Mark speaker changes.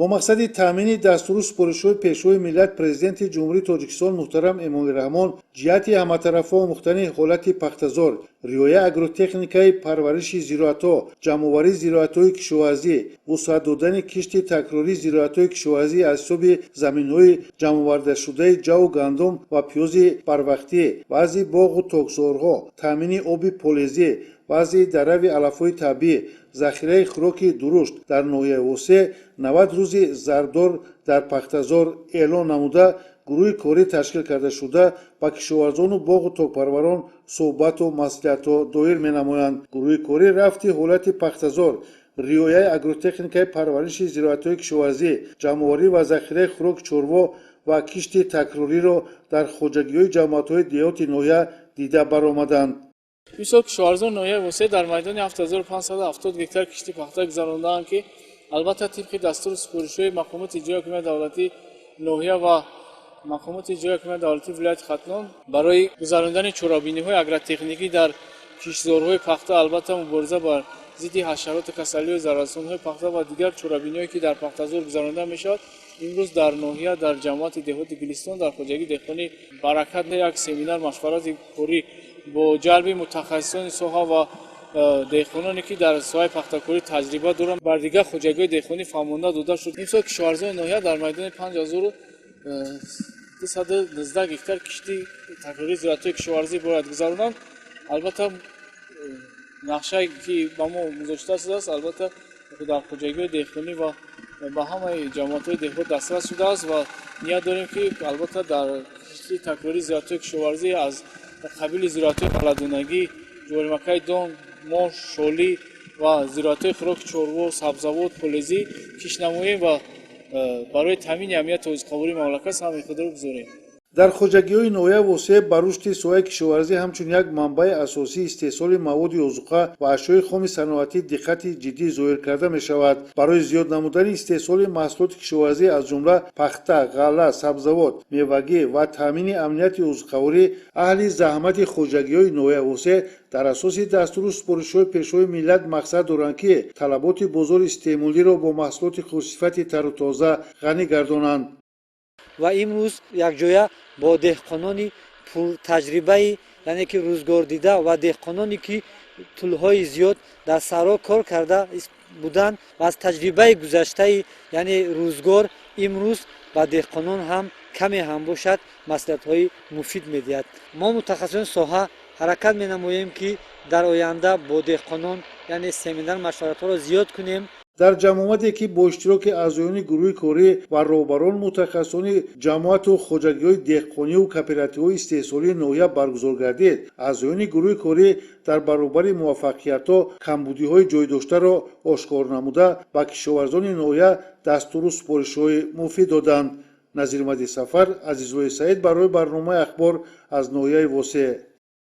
Speaker 1: Бо мақсади таъмини дастуру супоришҳои Пешвои миллат, Президенти Ҷумҳурии Тоҷикистон муҳтарам Эмомалӣ Раҳмон, ҷиҳати ҳаматарафа омӯхтани ҳолати пахтазор, риояи агротехникаи парвариши зироатҳо, ҷамъоварии зироатҳои кишоварзӣ, вусъат додани кишти такрории зироатҳои кишоварзӣ аз ҳисоби заминҳои ҷамъовардашудаи ҷаву гандум ва пиёзи барвақтӣ, вазъи боғу токзорҳо, таъмини оби полезӣ, вазъи дарави алафҳои табиӣ, захираи хӯроки дурушт дар ноҳияи Восеъ 90 рӯзи зардор дар пахтазор эълон намуда, гурӯҳи корӣ ташкил карда шуда, ба кишоварзону боғу токпарварон суҳбату маслиҳатҳо доир менамоянд. Гурӯҳи корӣ рафти ҳолати пахтазор, риояи агротехникаи парвариши зироатҳои кишоварзӣ, ҷамъоварӣ ва захираи хӯроки чорво ва кишти такрориро дар хоҷагиҳои ҷамоатҳои деҳоти ноҳия дида баромаданд.
Speaker 2: Имсол кишоварзони ноҳияи Восеъ дар майдони 7570 гектар кишти пахта гузарондаанд, ки албатта, тибқи дастуру супоришҳои мақомоти иҷроияи ҳокимияти давлатии ноҳия ва мақомоти иҷроияи ҳокимияти давлатии вилояти Хатлон барои гузарондани чорабиниҳои агротехникӣ дар киштзорҳои пахта, албатта, мубориза бар зидди ҳашароту касалиҳои зараррасонҳои пахта ва дигар чорабиниҳое, ки дар пахтазор гузаронида мешавад, имрӯз дар ноҳия, дар ҷамоати деҳоти Гулистон, дар хоҷагии деҳқонии Баракат як семинар машварати корӣ бо ҷалби мутахассисони соҳа ва деҳқононе, ки дар соҳаи пахтакорӣ таҷриба доранд, бар дигар хоҷагиҳои деҳқонӣ фаҳмонда дода шуд. Имсол кишоварзони ноҳия дар майдони 5219 гектар кишти такрории зироатҳои кишоварзӣ бояд гузаронанд. Албатта, нақшае, ки ба мо гузошта шудааст, албатта, дар хоҷагиҳои деҳқонӣ ва ба ҳамаи ҷамоатҳои деҳот дастрас шудааст ва ният дорем, ки албатта, дар кишти такрории зироатҳои кишоварзӣ аз қабили зироатҳои ғалладонагӣ, ҷуворимакаи дон, мош, шолӣ ва зироатҳои хӯроки чорво, сабзавот, полезӣ кишт намоем ва барои таъмини амнияти озуқавории мамлакат саҳми худро гузорем.
Speaker 1: Дар хоҷагиҳои ноҳияи Восеъ ба рушди соҳаи кишоварзӣ ҳамчун як манбаи асосии истеҳсоли маводи озуқа ва ашёи хоми саноатӣ диққати ҷиддӣ зоҳир карда мешавад. Барои зиёд намудани истеҳсоли маҳсулоти кишоварзӣ, аз ҷумла пахта, ғалла, сабзавот, мевагӣ ва таъмини амнияти озуқаворӣ, аҳли заҳмати хоҷагиҳои ноҳияи Восеъ дар асоси дастуру супоришҳои Пешвои миллат мақсад доранд, ки талаботи бозори истеъмолиро бо маҳсулоти хушсифати тару тоза ғанӣ гардонанд.
Speaker 3: Ва имрӯз якҷоя бо деҳқонони пуртаҷрибаи, яъне ки рӯзгордида, ва деҳқононе, ки тӯлҳои зиёд дар саҳро кор карда буданд ва аз таҷрибаи гузаштаи, яъне рӯзгор, имрӯз ба деҳқонон ҳам каме ҳам бошад, маслиҳатҳои муфид медиҳад. Мо, мутахассисони соҳа, ҳаракат менамоем, ки дар оянда бо деҳқонон, яъне семинар машваратҳоро зиёд кунем.
Speaker 1: Дар ҷамъомаде, ки бо иштироки аъзоёни гурӯҳи корӣ ва роҳбарон, мутахассисони ҷамоату хоҷагиҳои деҳқониву кооперативҳои истеҳсолии ноҳия баргузор гардид, аъзоёни гурӯҳи корӣ дар баробари муваффақиятҳо камбудиҳои ҷойдоштаро ошкор намуда, ба кишоварзони ноҳия дастуру супоришҳои муфид доданд. Назирмади Сафар, Азизуллои Саид барои барномаи Ахбор аз ноҳияи Восеъ.